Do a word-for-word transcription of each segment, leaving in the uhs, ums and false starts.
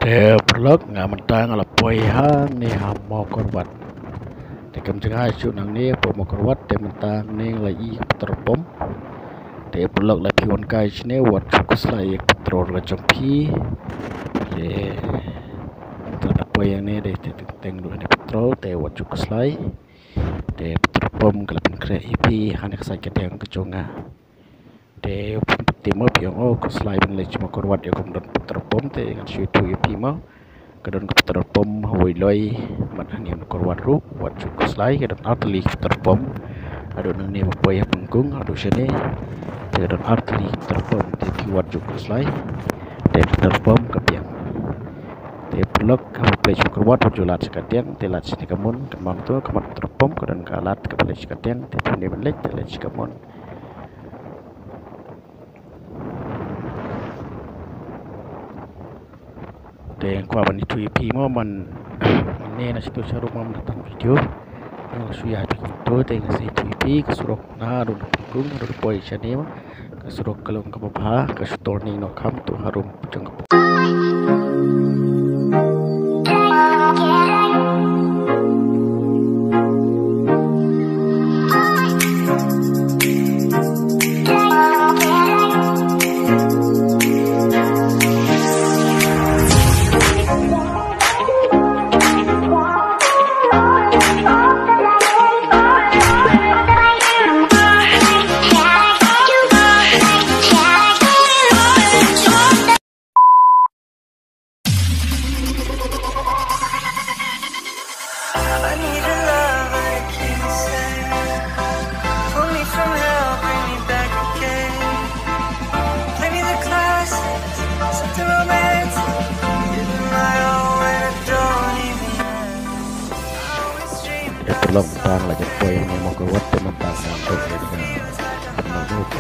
Te paralok, nga mynta nga la poi hangne ha Mawkyrwat. Te kam jngai shuh nangne hapoh Mawkyrwat, te mynta hangne nga la ïoh ïa ka petrol pump. Te paralok, lada phi wan kai shane, wat shu khuslai ïa ka petrol ka jong phi. Te mynta nga poi hangne, te teng teng duh hangne petrol, te wat shu khuslai. Te petrol pump ka la pynkhreh ïa phi ha kane ka side ka diang ka jong nga. Te phi tip mo, phi ong, oh, khuslai ban leit sha Mawkyrwat ïa ka kum don petrol pump, te ngan shu ïathuh ïa phi mo. Ka don ka petrol pump ha Woiloi, bad hangne Mawkyrwat ruh, wat shu khuslai, ka don artylli ka petrol pump. Haduh nangne ba poi ha Pangkung, haduh shane. Te ka don artylli ka petrol pump, te phi wat shu khuslai. Te petrol pump ka biang. Te paralok, haba phi leit sha Mawkyrwat, wat ju lad sha ka diang, te lad shane kamon, kamon to, kamon petrol pump, ka don ka lad kaba leit sha ka diang, te phi ne ban leit, te leit sha kamon. Te nga kwah ban ïathuh ïa phi mo, man, man ne na sha tu sha ruh mo, man da tang video. Nga shu ïa phi to, te nga sa ïathuh ïa phi ka surok na ruh na Pangkung, ruh poi shane mo. Ka surok ka long kaba bha, ka shu turning noh kham tu harum jong ka. Ïa paralok, mynta nga la jan poi hangne Mawkyrwat, te mynta nga jan poi hangne. Mynta nga jan poi.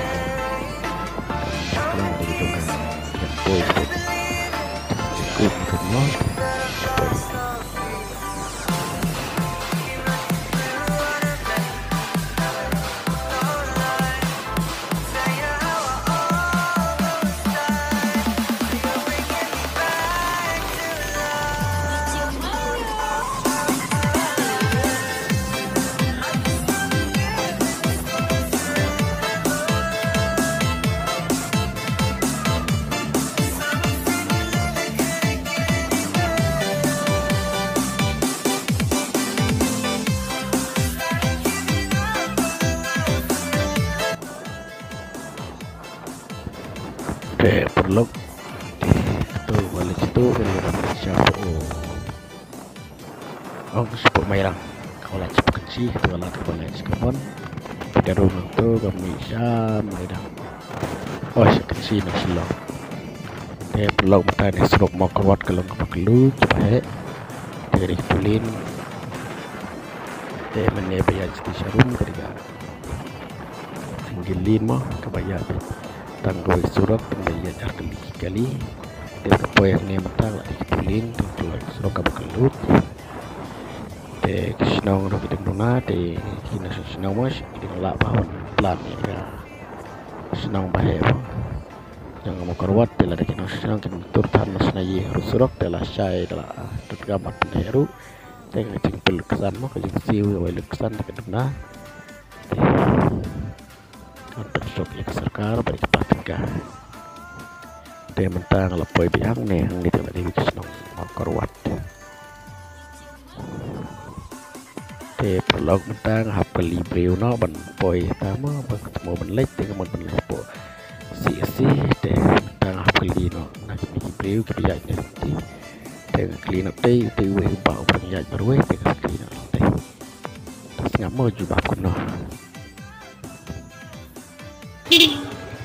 Mynta nga jan poi. Jan poi. Jan poi. Te paralok, te to wala to wala sha o. Ong sha Mairang. Ka la sha Kynshi, to la ka la sha Kamon. Te ruh nangto ka mih sha Mairang. Oh, sha Kynshi na Shillong. Te paralok, mynta ne surok Mawkyrwat ka long kaba kylluid ba heh. Te ri pulin. Te mynne ba ïaid sha rum ka dei ka single lane mo, kaba ïaid tang kawei surok, tang ba ïaid ar tylli ki kali. Te ka poi hangne mynta la dei ka four lane, tang kawei surok kaba kylluid. Te ki shnong ruh ki dang duna, te ki nongshong shnong mo ki dang lah bha ban plan ïa ka shnong ba heh mo. Jong ka Mawkyrwat te lada ki nongshong shnong kin tur than na shna ïa ruh surok te la shai da la, ah, tut ka mat pynheh ruh. Te ka jingpynlut ksan mo, ka jingsiew ïa ka lut ksan te ka duna. Te kan pynsuk ïa ka sorkar bad ïa ki paidbah. Te mynta nga la poi beit hangne, hangne te la dei ka shnong Mawkyrwat. Te paralok, mynta nga hap kylli briew noh ban poi, te mo ba ka tmo ban leit, te nga mut ban leit hapoh C S C. Te mynta nga hap kylli noh na kine ki briew kiba ïaid ne lynti. Te nga kylli noh te, te uwei u bah uba dang ïaid marwei, te nga kylli noh te. Te sngap mo jubab kumno.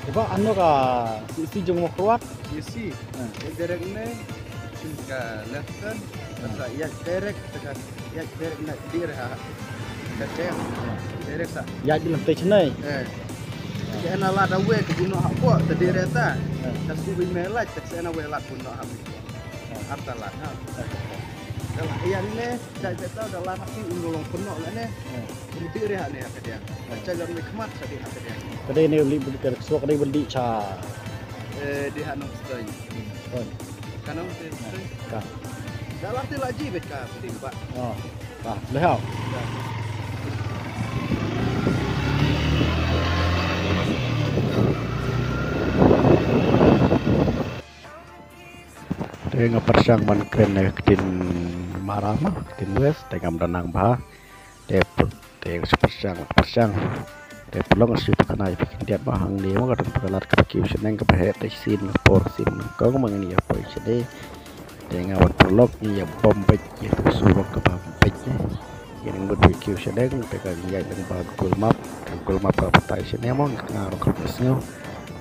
Te bah, ano ka C S C jong Mawkyrwat? C S C. Ha. Ka direct ne, sha ka left turn, ha, sa ïaid direct, sa ka ïaid direct na direct ha. Ka check. Ha. Direct sa. Ïaid lem te chnai. Eh. Ka na lad awe ka buno ha ko, ta direct ta. Ha. Ka sku bi me lad, ta sa na we lad buno ha mi. Ha. Ar ta lad ha. Ha. Ka la ïaid ne, da beta da lad ha ki un long buno la ne. Ha. Ka dei re ha ne ha ka dia. Ka dei ne beli beli ka suak ka dei beli cha. Eh, di ha nong sdoi. Hmm. Ka nong te. Ka. Da lah te lah ji bet ka piding ba. Oh. Ka lehau. Te nga pyrshang ban kren na ka ktien Mara ma, ka ktien West, te ngam da nang bha. Te pyrshang, pyrshang. Te pynlong shu pynkhana ïa phi khyndiat ba hangne mo ka don ka lad kaba kiew shaneng kaba heh, te sien ka por sien nyngkong ma ngi ïa poi shane. Te nga wan pynlong ngi ïa bom beit ïa tu surok kaba beit ne. Ïa nang mut ba kiew shaneng te ka ngi ïa nang ba Google Map, ka Google Map ka batai shane mo nga ruh ka sngew.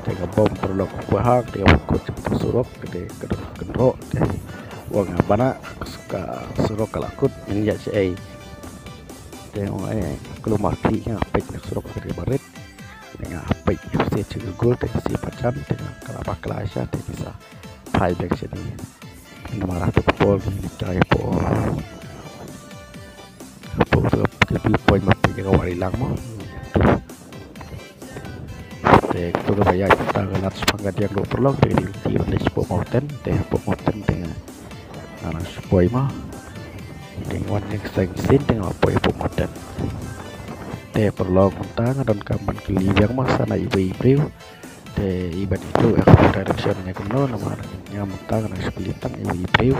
Te ka bom pynlong ku hang te ka kut tu surok te ka don ka kynroh te. Wa nga bana ka surok ka la kut ngi ïa shaei. Te ong ai, klumar ti nga peit na surok ka dei barit. Te nga peit na se chi Google te si pachan te nga kala bakla sha te ki sa phai bek sini. Namar tu ka por ni kai po. Po tu ka view point ma peit ka wari lang mo. Te tu ka ba ïa ta ka lad shipang ka diang ruh pynlong te ka dei ti ban dei shapoh mountain te shapoh mountain te nga nang shipoi ma. Te nga wan ïa ka seng sien te nga la poi shapoh mountain. Te pynlong mynta nga donkam ban kylli biang ma sa na iwei i briew. Te i ban ïathuh ïa ka direction ne kumno namar nga mynta nga nang shu kylli tang iwei i briew.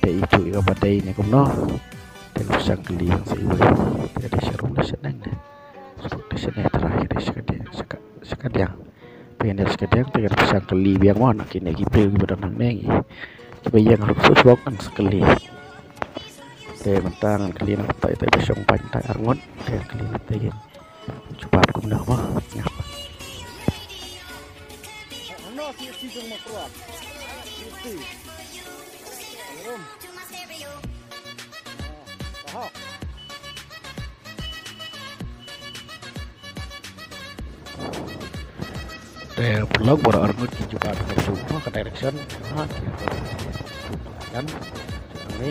Te i ïathuh ïa ka ba dei ne kumno. Te nga pyrshang kylli biang sa iwei. Te ka dei sharum ne shaneng ne. Sha ka dei sha ne trai ka dei sha ka dei sha ka sha ka diang. Pynïaid sha ka diang te ka dei pyrshang kylli biang mo na kine ki briew kiba don hangne ngi. Kiba ïeng ruh suk suk ngan sa kylli. Te mynta ngan kylli na kata te ba shong pait tai arngut te kylli na te kin jubab kumno mo. Ïa. Te pynlong baroh arngut ki jubab ka shu ka direction ha kan ni.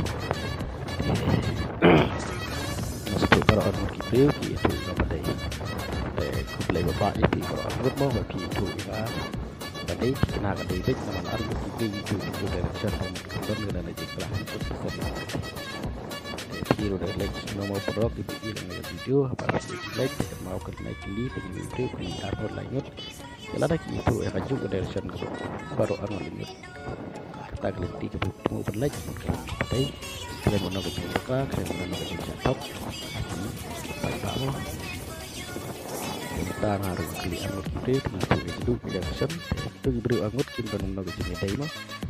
Mesti baroh arngut ki briew ki ïathuh ïa ka ba dei. Te khublei ba bha ïa phi baroh arngut mo ba phi ïathuh ïa ka ba dei, phi kynmaw ka dei beit namar arngut ki briew ki ïathuh ïa ka direction ba mut ka don ka dei la jingkhlaiñ. Te phi ruh da like sngewbha baroh ki ba ïohi ïa ka video haba la like te kynmaw ka like kylli te ki briew ki arngut lai ngut. Te lada ki ïathuh ïa kajuh ka direction ka baroh arngut lai ngut. Kata ka lynti kaba pynmih ban leit. Te kren mano ka jingpyrkhat, kren mano ka jingshah thok. Bye bye mo. Te mynta nga ruh kylli arngut ki briew, te nga ïathuh ïa kajuh ka direction. Te kito ki briew arngut kim don mano ka jingïadei mo.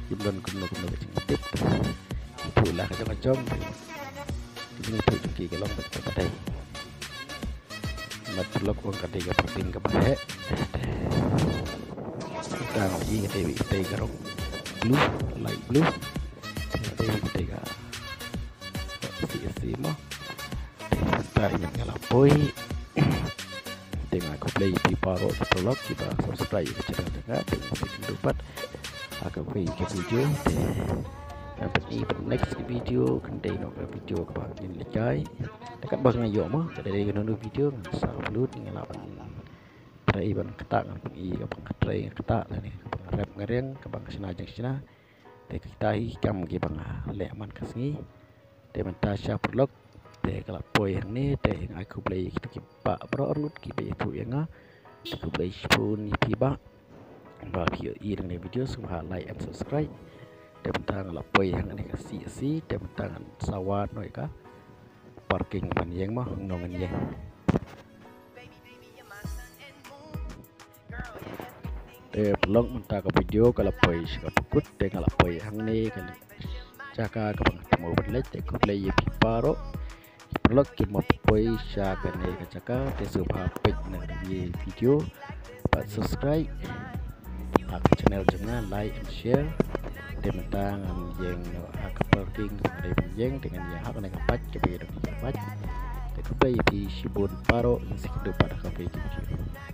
Kim don kumno kumno ka jingïatip. Ïathuh la ka jong ka jong. Ka jingïathuh jong ki ka long beit kaba dei. Mat paralok, ong ka dei ka parking kaba heh. Te nga ïohi ka dei ka rong blue, light blue. Te ka dei ka C S C mo. Te mynta nga la poi. Te nga khublei ïa phi baroh ki paralok kiba subscribe ïa ka channel jong nga. Te nga sa ïakynduh pat ha kawei ka video. Te ngan pyni pat next video, kan dei noh ka video kaba ngin leit kai. Te katba nga ïoh mo, ka dei kano kano video ngan sa upload, nga lah ban trei ban ktah, ngan pyni ka ban trei ktah lane ka ban rep ngareng, ka ban shna jingshna. Te kita hi kam kiba nga leh man ka sngi. Te mynta sha paralok te ka la poi hangne, te nga ai khublei ïa kito ki bah baroh arngut kiba ïathuh ïa nga. Te khublei shibun ïa phi bah. Ba phi ïohi ïa kane ka video sngewbha like and subscribe. Te mynta nga la poi hangne ka C S C, te mynta ngan sa wad noh ïa ka parking ban ïeng mo, ngan ïeng. Te paralok, mynta ka video ka la poi sha kaba kut, te nga la poi hangne ka jaka kaba nga thmu ban leit. Te khublei ïa phi baroh ki paralok kiba poi sha kane ka jaka. Te sngewbha peit na kane ka video bad subscribe ha ka channel jong nga, like and share. Te mynta ngan ïeng ha ka parking kaba dei ban ïeng, te ngan ïeng ha kane ka bike kaba ïadei ka bike. Te khublei ïa phi shibun baroh, ngin sa ïakynduh pat ha kawei ka video.